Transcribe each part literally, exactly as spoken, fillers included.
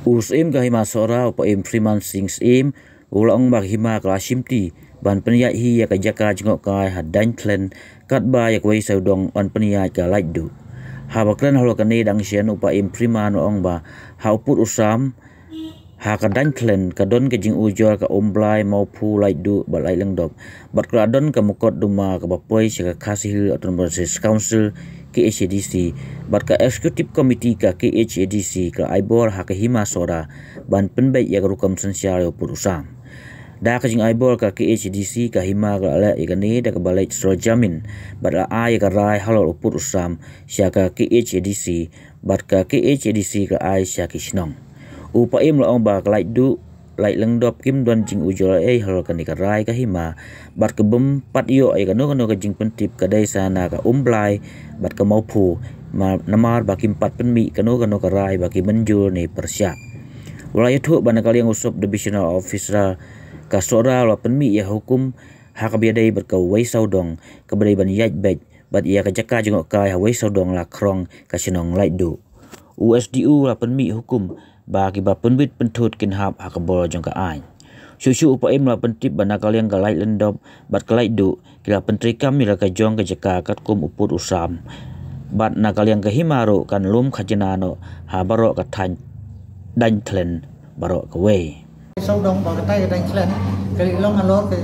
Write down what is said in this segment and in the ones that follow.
U Syiem ka Hima Sohra, u Paiem Freeman Sing Syiem, u la ong ba ka hima ka la shimti ban pynïaid hi ïa ka jaka jngohkai ha Dainthlen, katba ïa kawei sawdong yn pynïaid ka Laitduh. Haba kren halor kane dang shen, u Paiem Freeman u ong ba ha u pud u sam ha ka Dainthlen ka don ka jingujor ka Umblai, Mawphu, Laitduh bad Laitlyngdoh. Bad ka la don ka mukotduma kaba poi sha ka Khasi Hills Autonomous District Council, K H A D C, bad ka Executive Committee ka K H A D C ka la ai bor ha ka Hima Sohra ban pynbeit ïa ka rukom synshar ïa u pud u sam. Da ka jingai bor ka K H A D C, ka hima ka la leh ïa kane da kaba leit sor jamin bad la ai ïa ka rai halor u pud u sam sha ka K H A D C, bad ka K H A D C ka la ai sha ki shnong. U Paiem la ong ba ka Laitduh, Laitlyngdoh kim don jingujor ei halor kane ka rai ka hima, bad ka bym pat ïoh ïa kano kano ka jingpyntip ka dei sa na ka Umblai bad ka Mawphu, ma-, namar ba kim pat pynmih kano kano ka rai ba ki mynjur ne pyrshah. U la ïathuh ba na ka liang u Sub Divisional Officer ka Sohra u la pynmih ïa ka hukum ha kaba ïadei bad kawei sawdong kaba dei ban ïaid beit bad ïa ka jaka jngohkai ha wei sawdong la khrong ka shnong Laitduh. U S D O u la pynmih hukum ba kiba pynwit pynthut kin hap ha ka bor jong ka aiñ. Shuh shuh u Paiem u la pyntip ba na ka liang ka Laitlyngdoh bad ka Laitduh ki la pyntreikam ïa la ka jong ka jaka katkum u pud u sam. Bad na ka liang ka hima ruh kan lum khajna noh ha baroh ka thaiñ Dainthlen baroh kawei. Sawdong ba katai ka Dainthlen ka la long halor ka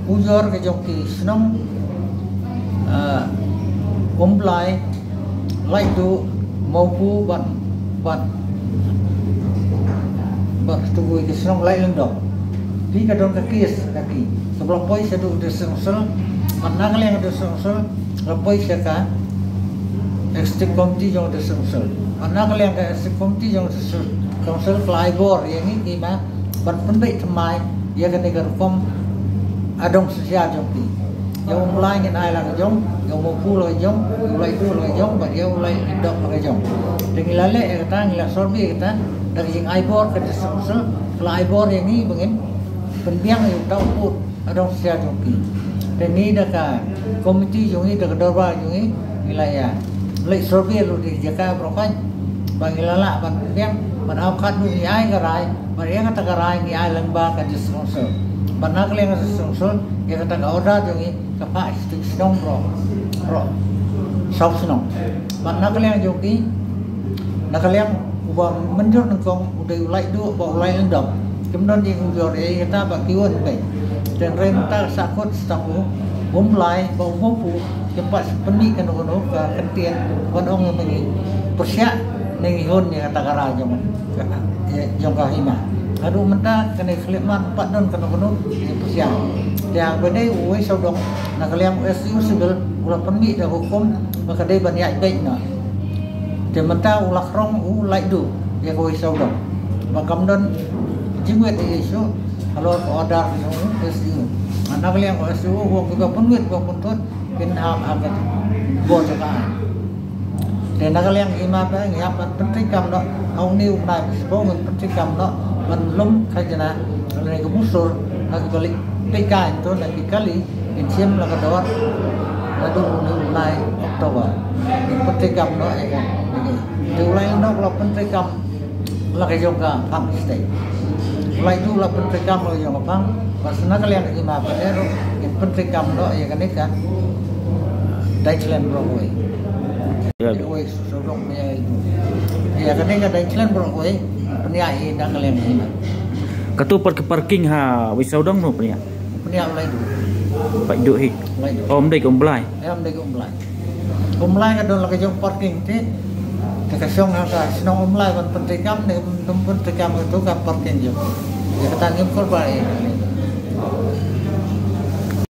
ujor ka jong ki shnong, ah, Umblai, Laitduh, Mawphu bad, bad, bad tu ki shnong Laitlyngdoh. Te ka don ka case ka ki. Sa ba la poi sha u District Council, bad na ka liang ka District Council la poi sha ka Executive Committee jong u District Council. Bad na ka liang ka Executive Committee jong u District Council ka la ai bor ïa ngi ki ma ban pynbeit thymmai ïa kane ka rukom adong synshar jong ki. Ïa u Umblai ngin ai la ka jong, ïa u Mawphu la ka jong, ïa u Laitduh la ka jong, bad ïa u Laitlyngdoh la ka jong. Te ngi la leh ïa kata, ngi la survey ïa kata, da ka jingai bor ka District Council ka la ai bor ïa ngi ba ngin pynbiang ïa uta u pud adong synshar jong ki. Te ngi da ka komiti jong ngi, da ka dorbar jong ngi, ngi la ïa leit survey lut ïa ki jaka baroh khoit ba ngi la lah ban pynbiang, ban ap khatduh ngi ai ka rai, bad ïa kata ka rai ngi ai lyngba ka District Council. Bad na ka liang ka District Council ïa kata ka order jong ngi ka phah sha ki shnong baroh, baroh saw shnong. Bad na ka liang jong ki, na ka liang uba mynjur nyngkong u dei u Laitduh bad u Laitlyngdoh. Kim don jingujor ei kata ba ki wan beit. Te hynrei mynta ka sahkut sa tang u Umblai bad u Mawphu kim pat pynmih kano kano ka kyntien ban ong ïa ngi pyrshah ne ngi hun ïa kata ka rai jong ka, jong ka hima. Haduh mynta kane khyllipmat pat don kano kano ki pyrshah. Te haba dei uwei sawdong na ka liang u S D O Civil u la pynmih da ka hukum ba ka dei ban ïaid beit noh. Te mynta u la khrong u Laitduh ïa kawei sawdong ba kam don jingwit ei ei shuh halor ka order ka jong u S D O. Na ka liang u S D O u ong kiba pynwit ba pynthut kin hap ha ka bor jong ka aiñ. Te na ka liang i ma ba ngi hap ban pyntreikam noh ha une u bnai ba shu ngin pyntreikam noh ban lum khajna lane ka musur ha kiba leit peit ka aiñ to na ki kali. Ngin shim la ka dor naduh une u bnai October. Ngin pyntreikam noh ïa ka. Te u Laitlyngdoh u la pyntreikam la ka jong ka phang state. U Laitduh u la pyntreikam la ka jong ka phang. Bad sa na ka liang ka i ma ba dei ruh ngin pyntreikam noh ïa kane ka Dainthlen baroh kawei. Ïa. Kawei sawdong ïa itu. Ïa kane ka Dainthlen baroh kawei pynïaid hi na ka liang ka i ma. Kato pat ka parking ha wei sawdong no pynïaid? Pynïaid u Laitduh. Laitduh hi. Laitduh. Oh, ym dei ka Umblai. Ïa, ym dei ka Umblai. Umblai ka don la ka jong parking te. Te ka shong ha ka shnong Umblai ban pyntreikam ne ym pyntreikam ïa kato ka parking jong. Ïa kata ngim kyrpad ïa.